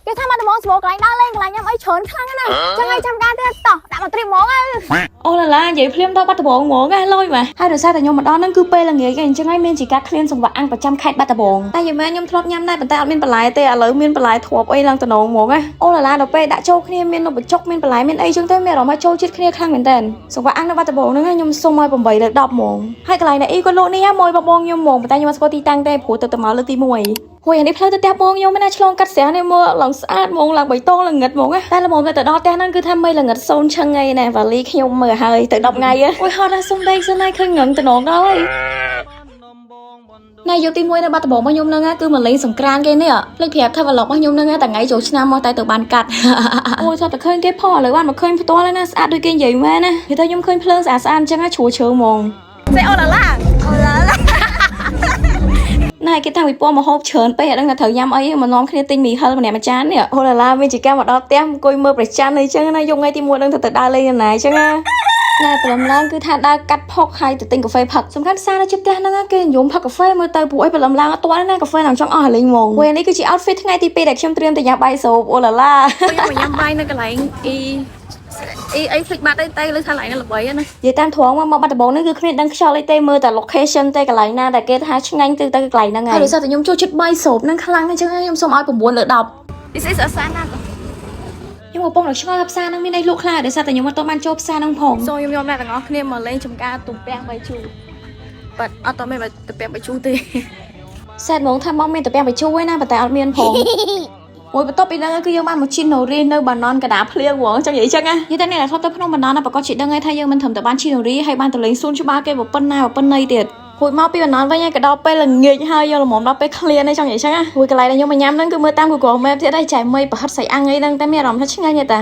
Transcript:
គេថាមកដំងសម្បូរកន្លែងដើរលេងកន្លែងញ៉ាំអីច្រើនខ្លាំងណាស់ចឹងហើយចាំការទៀតតោះដាក់មកត្រៀមហ្មងទៅ អូឡាឡានិយាយភ្លាមដល់បាត់ដំបងហ្មងណាលយមកហើយដោយសារតែខ្ញុំមកដល់ហ្នឹងគឺពេលល្ងាចឯងអញ្ចឹងហើយមានជាការឃ្លានសង្វាក់អាំងប្រចាំខេត្តបាត់ដំបងតែយីមែនខ្ញុំធ្លាប់ញ៉ាំដែរប៉ុន្តែអត់មានបន្លែទេឥឡូវមានបន្លែទ្រាប់អីឡើងតំណងហ្មងណាអូឡាឡាដល់ពេលដាក់ចូលគ្នាមាននំបញ្ចុកមានបន្លែមានអីចឹងទៅមានអារម្មណ៍ថាចូលជាតិគ្នាខ្លាំងមែនតើសង្វាក់អាំងនៅបាត់ដំបងហ្នឹងខ្ញុំសុំឲ្យ8លើ10ហ្មងហើយកន្លែងដែលអ៊ីគាត់លក់នេះមួយបងបងខ្ញុំហ្មងប៉ុន្តែខ្ញុំអត់ស្គាល់ទីតាំងទេព្រោះទៅតែមកលើកទី1ហួយអានេះផ្លូវទៅផ្ទះបងខ្ញុំណាឆ្លងកាត់ស្រះនេះមើលឡើងស្អាតហ្មងឡើងបៃតងឡើងងឹតហ្មងណាតែល្មមទៅដល់ផ្ទះហ្នឹងគឺថាមិនល្ងឹតសូនឆឹងថ្ងៃណាវ៉ាលីខ្ញុំមើលហើយទៅ10ថ្ងៃអូយហត់ណាស់សុំដេកសិនហើយឃើញងឹងតំណងដល់ហើយណែយកទី1នៅបាត់ដំបងរបស់ខ្ញុំហ្នឹងគឺមកលេងសង្ក្រានគេនេះភ្លេចប្រាប់ថា vlog របស់ខ្ញុំហ្នឹងតែថ្ងៃចូលឆ្នាំមកតែទៅបានកាត់ អូយស្អាតតែឃើញគេផឥឡូវបានមកឃើញផ្ទាល់ហើយណាស្អាតដូចគេនិយាយមែនណានិយាយទៅខ្ញុំឃើញភ្លើងស្អាតស្អាតអញ្ចឹងជ្រួជ្រើហ្មង សេអូឡាឡាអូឡាឡា ណែគេថាវិពណ៌មកហូបច្រើនពេកអត់ដឹងថាត្រូវញ៉ាំអីមកនាំគ្នាទិញមីហិលម្នាក់មួយចាននេះអូឡាឡាមានជាការមកដល់ផ្ទះអង្គុយមើលប្រច័នអីចឹងណាយប់ថ្ងៃទី1ដឹងថាទៅដើរលេងណាអញ្ចឹងណាណែព្រលឹមឡើងគឺថាដើរកាត់ផុកហើយទៅទិញកាហ្វេផឹកសំខាន់ផ្សារនៅជិតផ្ទះហ្នឹងគេនិយមផឹកកាហ្វេមើលទៅព្រោះអីព្រលឹមឡើងអត់ទាន់ណាកាហ្វេឡើងចង់អស់ឲ្យលេងហ្មងពេលនេះគឺជា outfit ថ្ងៃទី2ដែលខ្ញុំត្រៀមទៅញ៉ាំបាយសូបអូឡាឡា ខ្ញុំមកញ៉ាំបាយនៅកន្លែងអ៊ីអ៊ីអីភ្លេចបាត់អីទៅលើថាកន្លែងនៅល្បីណា និយាយតាមត្រង់មកមកបាត់ដំបងនេះគឺគ្មានដឹងខ្យល់អីទេមើលតែ location ទេកន្លែងណាដែលគេថាឆ្ងាញ់គឺទៅកន្លែងហ្នឹងហើយដោយសារតែខ្ញុំចូលចិត្តបាយសូបហ្នឹងខ្លាំងអញ្ចឹងខ្ញុំសូមឲ្យ9លើ10 This is Asana ខ្ញុំកំពុងតែឆ្ងល់ថាផ្សារហ្នឹងមានអីលក់ខ្លះដោយសារតែខ្ញុំអត់ទាន់បានចូលផ្សារហ្នឹងផង សូមខ្ញុំយកអ្នកទាំងអស់គ្នាមកលេងចំការទំពាំងបាយជូរបាត់អត់តមានទំពាំងបាយជូរទេ សែតហ្មងថាមកមានតែពាំងបាយជូរឯណាប៉ុន្តែអត់មានផងមួយបន្ទាប់ពីហ្នឹងគឺយើងបានមកជីណូរីនៅបាណនកដាភ្លៀងហ្មងចង់និយាយចឹងណានិយាយតែអ្នកដែលធ្លាប់ទៅភ្នំបាណនណាប្រកាសជាដឹងហើយថាយើងមិនត្រឹមតែបានជីណូរីហើយបានទៅលេងសួនច្បារគេប៉ុណ្ណាប៉ុណ្ណីទៀតរួចមកពីបាណនវិញហើយក៏ដល់ពេលល្ងាចហើយយកល្មមដល់ពេលឃ្លានហើយចង់និយាយចឹងណារួចកន្លែងដែលខ្ញុំមកញ៉ាំហ្នឹងគឺមើលតាម Google Map ទៀតហើយចែមីប្រហិតស្អីអាំងអីហ្នឹងតែមានអារម្មណ៍ថាឆ្ងាញ់ទេតា